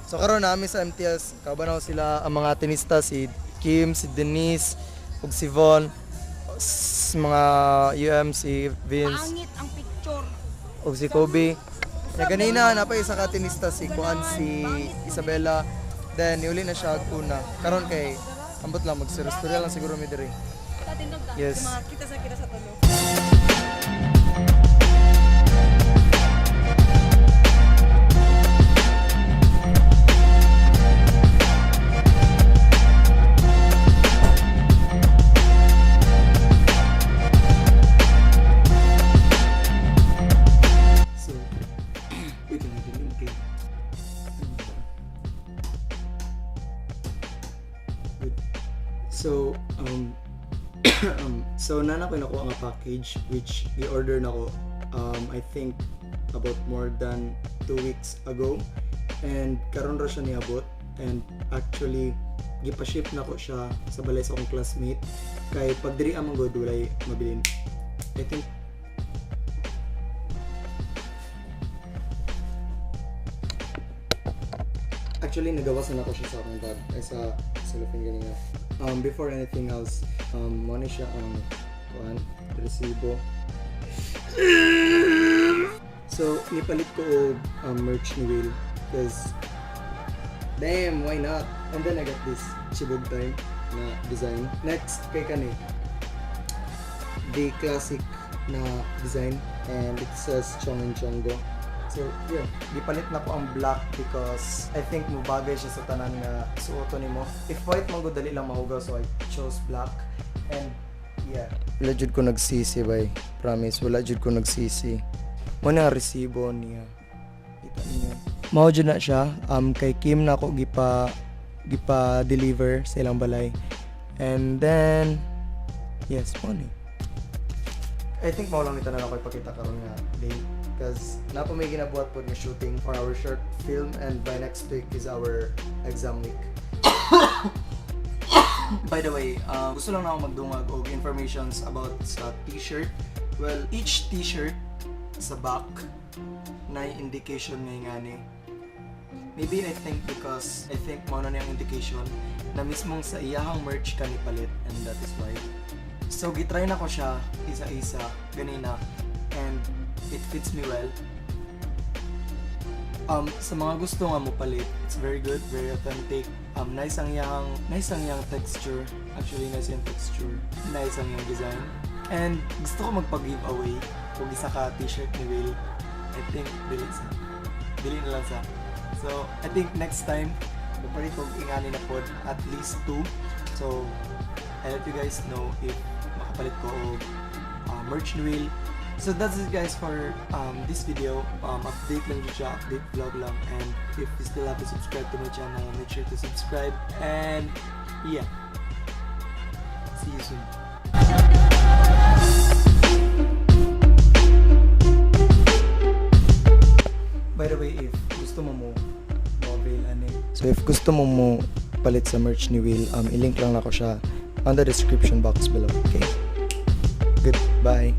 So karon namin sa MTS, kauban ako sila ang mga tenista si Kim, si Denise, ug si Von, mga UM si Vince, Pangit ang picture. ug si Kobe. Na ganina napa isa ka tenista si Kuan, si Isabella. Then niuli na siya og una. Karon kay ambot lang mag-story lang siguro mi diri. Yes. Kita sa kita sa tulo. So, wait lang, wait lang, okay. Good. So, so nana ko nakuha nga package which i-order na ko I think about more than 2 weeks ago and karon ra siya niabot and actually gipa-ship na ko siya sa balay sa akong classmate kay pag diri amang god walay mabilin. I think actually, nagawas na ako siya sa akong bag, ay sa cellophane ganina. Before anything else, mo ni siya ang kuan, resibo. So, nipalit ko og merch ni Will because damn, why not? And then I got this Chibog time na design. Next, kay kani. The classic na design and it says Chong and Chongo. So, yeah, gipalit na ko ang black because I think mubagay siya sa tanan nga suoto nimo. If white man gud dali lang mahugaw, so I chose black. And yeah. Wala jud ko nagsisi bay. Promise, wala jud ko nagsisi. Mo na ang resibo niya. Kita niyo. Mao jud na siya. Kay Kim na ako gipa deliver sa ilang balay. And then yes, mo ni. I think mao lang ni tanan ako ipakita karon nga day because na po may ginabuhat pod nga shooting for our short film and by next week is our exam week. By the way, gusto lang na ako magdungag og informations about sa t-shirt. Well, each t-shirt sa back na indication nga ngani. Maybe I think because I think mao na niyang indication na mismong sa iyahang merch ka ni palit and that is why. So gitry na ko siya isa-isa ganina and it fits me well. Sa mga gusto nga mo palit, it's very good, very authentic. Nice ang iyang texture. Actually, nice yung texture. Nice ang iyang design. And gusto ko magpa-giveaway kung isa ka t-shirt ni Will. I think dili sa. Dili na lang sa. So, I think next time magpalit og ingani na pod at least two. So, I let you guys know if makapalit ko og merch ni Will. So that's it guys for this video. Update lang jud siya, update vlog lang. And if you still haven't subscribed to my channel, make sure to subscribe. And yeah, see you soon. By the way, if gusto mo mo mo-avail ani. So if gusto mo mo palit sa merch ni Will, i-link lang nako siya on the description box below. Okay? Goodbye.